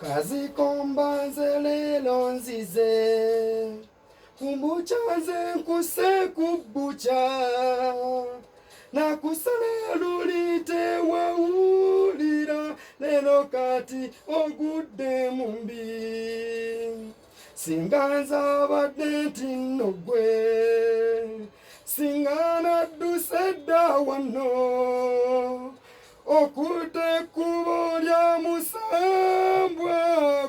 Kazikomba nze leero nzize kumbuca nze nkuse kubbuca nakusala luli tewawulira leero kati ogudde mu mbi singa nze abadde nti nno gwe singa nadduse dda wano Okudda ekkubo lya musambwa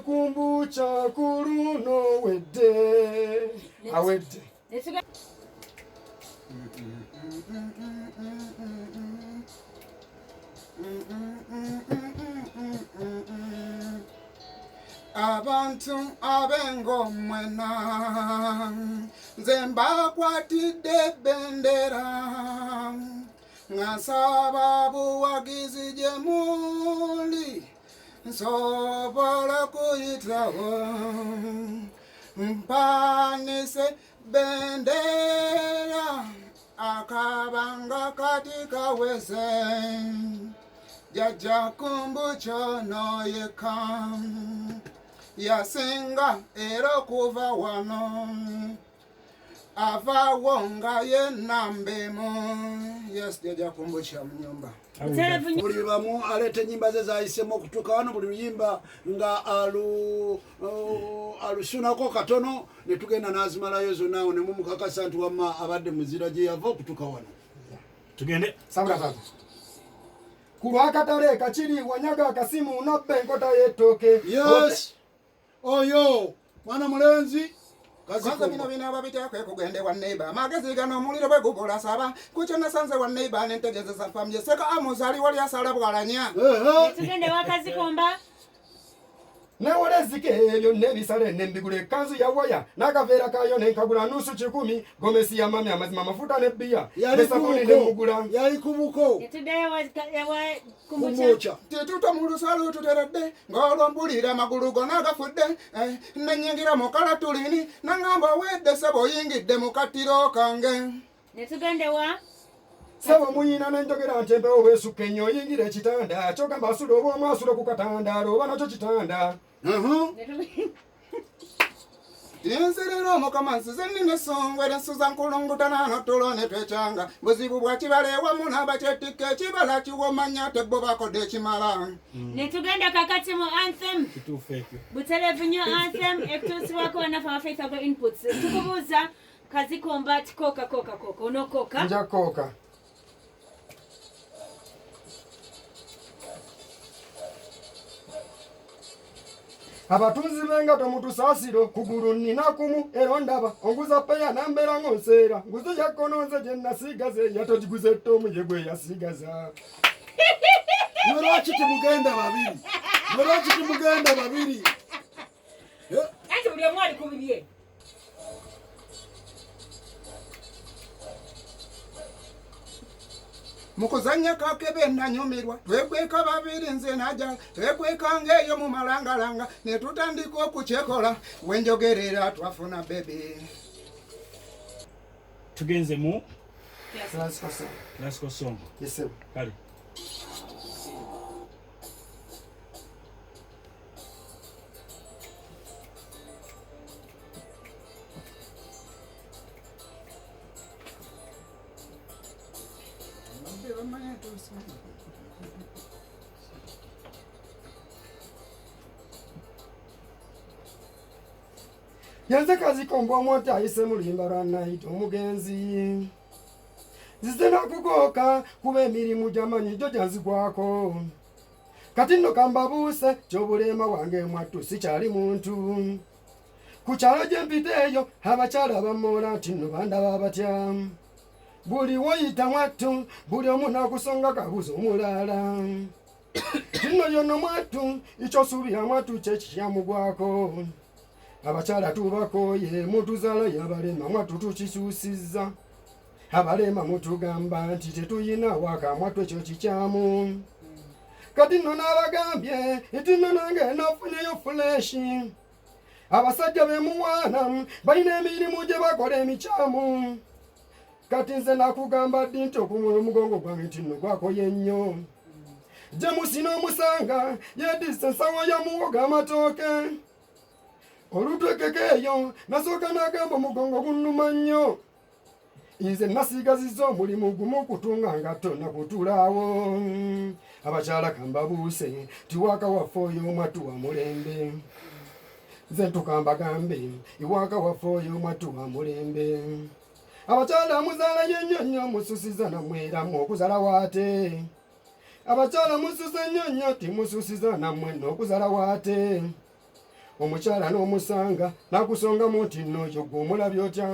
kumbuca ku luno wedde awedde. Abantu ab'engo mwena nze mbakwatidde bendera nga nsaba buwagizi gye muli nsobola kuyitawo mpanise bendera akabanga kati kaweze jajja kumbucho noyeka yasinga era okuva wano avaawo nga ye namba emu. Yes, jajja kumbukya mu nyumba. Buli bamu aleeta ennyimba ze zayisemu okutuuka wano, buli luyimba nga alusunako katono ne tugenda n'azimalayo zonna awo ne mumukakasa nti wamma abadde muzira gye yava okutuuka wano. Tugende. Sabula tata. Ku lwakatale kakiri wanyaga akasimu nabba enkota y'ettooke. Yes. Oyo mwana mulenzi kwanza bino binaaba bitya kwe kugende wa neiba amagezi gano omuliro bwe gubula saba ku kyo nasanze wa neiba nentegezeza nfamye seka amuzali wali asala bwalanya tugende wakazikomba Newola ezzike ebyo n'ebisale nembigula ekkanzu ya waya n'akaveera kaayo nenkagula nusu kikumi gomesi ya mami amazima amafuta ne bbiya ne sabuni nemugula yali kubuko netuddayo ewa kumbucha Tituto mu lusalo tuteredde ng'olwo mpulira amagulu gonna gafudde eh, nenyingira mu kalatulini nangamba owedde ssebo oyingidde mu kattiro kange netugende wa Sebo muyina nenjogera nti empewo bwesukka ennyo oyingira ekitanda kyogamba asula oba omu asula ku katandaalo oba nakyo kitanda. Nzirira omukama nsize nnina essongo era nsuza nkulungutana n'otulo ne twekyanga buzibu bwa kibala ewamu n'abakyetikka ekibala kiwomanya ate bo bakodde ekimala. Netugenda kakati mu anthem Kituufu ekyo. Butereevu nnyo anthem ekutuusibwako bannaffe aba Faith Agro Inputs. Tukubuuza Kazikomba ati koka koka koka onokoka nja koka abatunzi b'engato mutusaasiro kugulu nnina kumu era ondaba onguza peya nambeera ng'onseera nguze ya kkono nze gye nasigaza eya togiguza ettomu ye gwe yasigaza. Mwe lwaki temugenda babiri? Mwe lwaki temugenda babiri? Anti buli omu ali ku bibye. Mu kuzannya kakebe nanyumirwa twekweka babiri nze naja twekweka ng'eyo mu malangalanga ne tutandika okukyekola wenjogerera twafuna bebi. Tugenze mu Classical song. Classical song. Yes, sir. Kale. Yenze Kazikomba omwoti ayise mu luyimba lwa Nayita omugenzi. Nzize nakugooka kuba emirimu gy'amanyi gyo gyanzigwako. Kati nno kambabuuse ky'obuleema bwange mwattu sikyali muntu. Ku kyalo gye mpita eyo abakyala bammoola nti nno bandaba batya. Buli woyita mwattu buli omu n'akusonga kabuuza omulala. Kino yono mwattu ekyosuubira mwattu kye kikyamugwako. Abakyala tubakooye mutuzaala yabalema mwattu tukisuusizza. Abalema mutugamba nti tetuyina waka mwattu ekyo kikyamu. Kati nno n'abagambye nti nno nange nafunyeyo fuleshi. Abasajja be muwaana balina emirimu gye bakola emikyamu. Kati nze nakugamba ddi nti okumula omugongo gwange nti nno gwakoye nnyo. James n'omusanga yedisa ensawo ya muwogo amatooke. Olutwekeko eyo nasooka n'agamba omugongo gunnuma nnyo. Nze nasiigazizza omulimu gumu kutunga ngatto nakutulaawo. Abakyala kambabuuse tiwaaka waffe oyo omwattu wa mulembe. Nze ntuka mbagambe iwaaka waffe oyo omwattu wa mulembe. Abakyala muzaalayo nnyo nnyo mususiza nammwe okuzala waate. Abakyala mususa nnyo nnyo timususiza nammwe n'okuzala waate. Omukyala n'omusanga nakusongamu nti nno oyo gwe omulabye otya?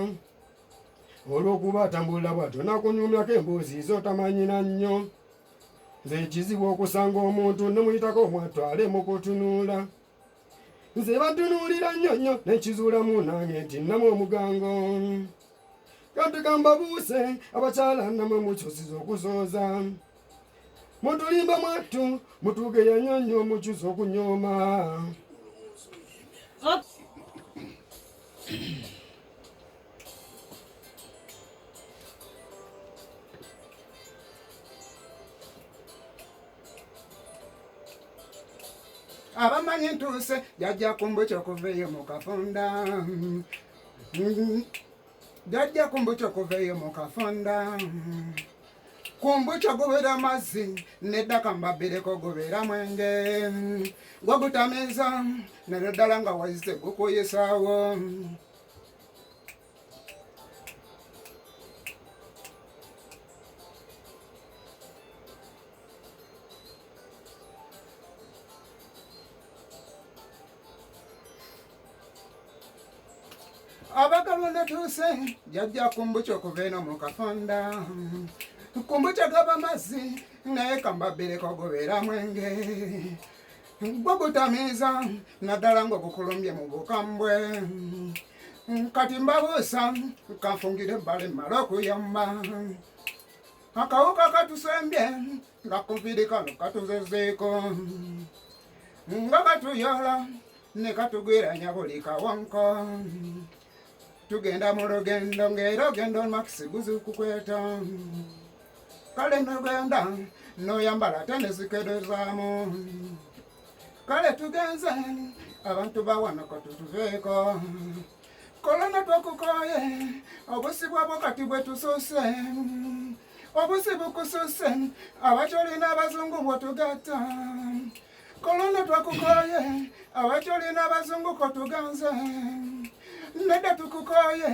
Olw'okuba atambula bw'atyo nakunyumyako emboozi z'otamanyina nnyo. Nze ekizibu okusanga omuntu ne muyitako omwatwale mu kutunuula. Nze batunuulira nnyo nnyo ne nkizuulamu nange nti nnamu omugango. Kati kambabuuse abakyala nammwe mukyusiza okusooza. Mutulimba mwattu mutugeya nnyo nnyo mukyusa okunyooma. Abamanyi ntuuse jjajja kumbuki okuva eyo mu kafunda. Jjajja kumbuki okuva eyo mu kafunda. Kumbuki ogubeera amazzi n'eddaka mbabbireko gubeera mwenge. Gwagutamiiza neryo ddala nga wayize gukuyisaawo. Abagalwa natuuse jjajja kumbuki okuva eno mu kafunda. Kumbuki agaba mazzi naye kambabbireko gubeera mwenge. Gwagutamiiza naddala ng'ogukulumbye mu bukambwe. Kati mbabuusa kanfungire ebbala emmale okuyamba. Akawuka katusembye nga kuviiri kano katuzezeeko. Nga katuyola ne katugwiranya buli kawonko. Tugenda mu lugendo ng'era ogenda omakisi guzukukweta. Kale nogenda n'oyambala ate ne zikedozaamu. Kale tugenze abantu ba wano katutuveeko. Kolona twakukoye obusibu bwo kati bwe tususe. Obusibu kususe abakyoli n'abazungu bwe tugatta. Kolona twakukoye abakyoli n'abazungu kotuganze. Nedda tukukoye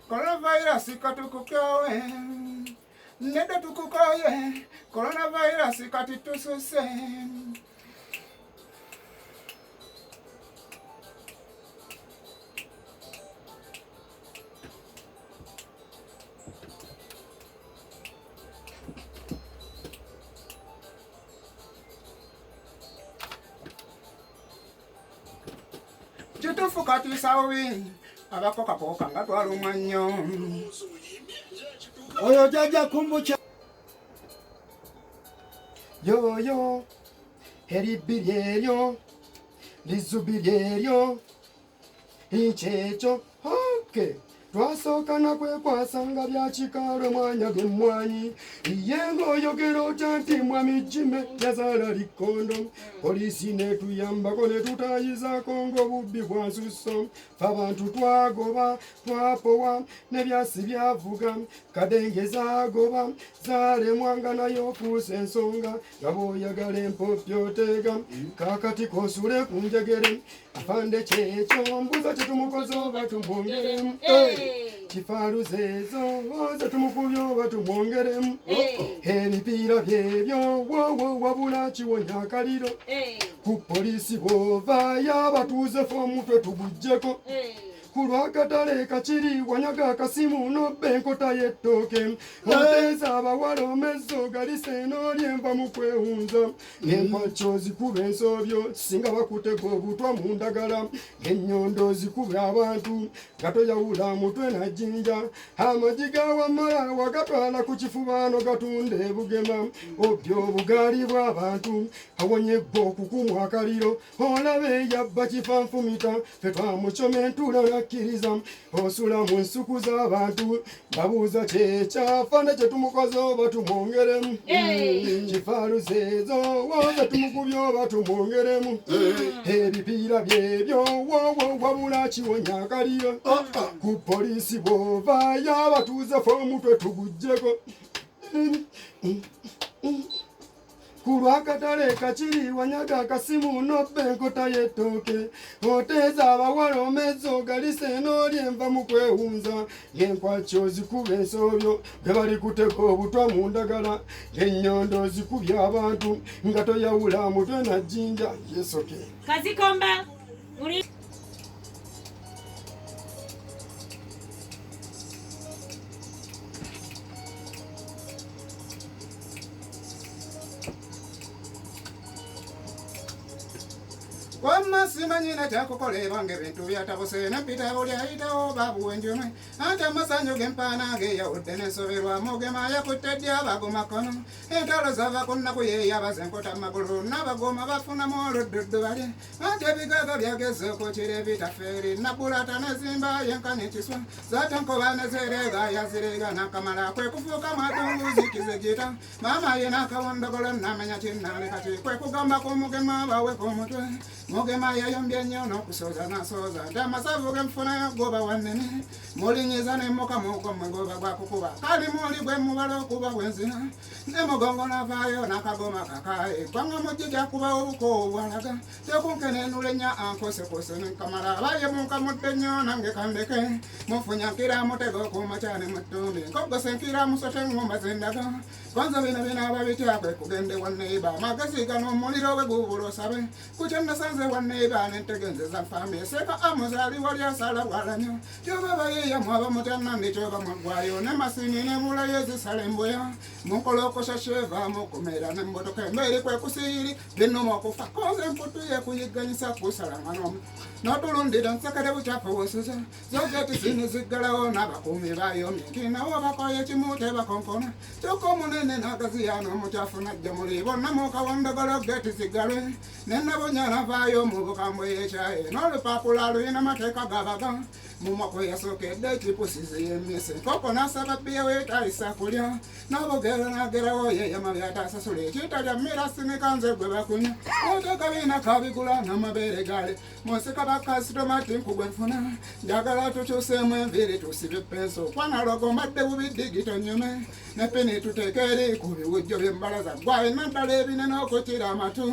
coronavirus katukukowe. Nedda tukukoye coronavirus kati tususe. Kituufu katiisa bubi abako kakooka nga twalumwa nnyo. Oyo jjajja kumbuki. Yoyo eribbi lyeryo lizubi lyeryo nkyekyo oke twasooka nakwekwasa nga bya kikaalo mwanya g'emmwanyi. Ye ng'oyogera otya nti mwami Jime yazaala likkondo. Poliisi n'etuyambako ne tutayizaako ng'obubbi bwa nsusso. Ffe abantu twagoba twapowa n'ebyasi byavuga. Kadenge zaagoba zaalemwa nga naye ofuuse ensonga nga bw'oyagala empoppi oteega. Kaakati k'osule ku njegere afande kyekyo mbuza kye tumukoze oba tumwongeremu. Kifaalu zeezo ze tumukubye oba tumwongeremu. Ebipiira byebyo wowo wabula kiwonya akaliro. Ku poliisi bw'ovaayo abatuuze fe omutwe tuguggyeko. Ku lw'akatale kakiri wanyaga akasimu n'obba enkota y'ettooke. Oteeza abawala omezze ogalise n'olya enva mu kwewunza. N'enkwakyo ozikuba ensoobyo singa bakutega obutwa mu ndagala. Ennyondo ozikuba abantu nga toyawula mutwe na jjinja. Amagi ga Wamala wagatwala ku kifubaano gatunda e Bugema. Obbye obugaali bw'abantu awonye ggwe okukumwa akaliro. Olaba eyabba kifanfumita ffe twamucoma entula na takkiriza osula mu nsuku z'abantu babuuza kyekyafa ne kyetumukoze oba tumwongeremu kifaalu zeezo woza tumukubye oba tumwongeremu ebipiira byebyo wowo wabula kiwonya akaliyo ku poliisi bw'ovaayo abatuuze fe omutwe tuguggyeko ku lwakatale kakiri wanyaga akasimu nobba enkota y'ettooke oteeza abawala omezzi ogalise n'olya enva mu kwewunza ng'enkwaki ozikuba ensoobyo ge bali kuteka obutwa mu ndagala ng'ennyondo ozikubye abantu nga toyawula mutwe na jjinja yesoke Kazikomba muli Wamma simanyi na kyakukola ebanga ebintu byatabuse nempita buli ayitawo babuwenjumwe anti amasanyu gempaana geyawudde n'ensoberwa mugema yakutte ddi abagoma kkono entalo zava ku nnaku yeeyabaza enkota magulu n'abagoma bafunamu oludduddu balye anti ebigaga byageze okukira ebitafeeri nabbulata nezimba yenkana ekiswa zate nkoba nezereega yazireega nakamala kwe kufuuka mwatunguzikize gita maama ye n'akawondogolo namenya kinnaaleka ki kwe kugamba ku mugema bawe ku mutwe mugema yayombye nnyo n'okusooza n'asooza nti amasavu genfunayo goba wannene mulinyiza nemmuka mugomwe goba gwakukuba kali muli gwe mubala okuba bwenzina ne mugongo navaayo n'akagoma kakaye eggwanga mujji gyakuba obukoowu bwalaga tekunkenenula ennya ankosekose nenkamala abaye munkamudde nnyo nange kandeke mufunya nkira mutego kumakyane muttumbi nkogose nkira musote ngumba zendaga kwanza bino binaaba bitya kwe kugende waneiba amagezi gano omuliro bwe gubula osabe kukyo nasanze waneiba nentegenzeza nfambi seka amuzaali wali asala bwalanyo kyoba bayiya mwaba mutya nandi kyoba mwaggwayo ne masini nebulayo ezisala embuya munkolokosha sheva mukumera nemmotoka embeeri kwe kusiiri binuma okufa koze emputu yekuyigganyisa kusalanga n'omu n'otulundira nsekere bukyafu busuza zogeti zino ziggalawo n'abakuumi bayomye nti nabo bakoye kimu tebakonkona kyokka omunene n'agaziya n'omukyafu najja muli bonna mukawondogolo geti ziggalwe nenabonya navaayo mu bukambwe yekyaye n'olupapula lulina mateeka gabaga mumwa kwe yasookedde ekipusizi yemmese nkoko n'asaba bbiya weetayisa kulya n'obugero n'agerawo yeyama byatasasula ekitalya mmira sinika nze gwe bakunya oteeka biina kabigula n'amabeere gale munsika bakasitoma tinkugwe nfuna njagala tukyuseemu enviiri tusibe penso kwanalogo mbadde bubi digito nyume ne pini tuteeke eri ku biwujjo by'embalaza gwalina ddala ebinene okukira amatu.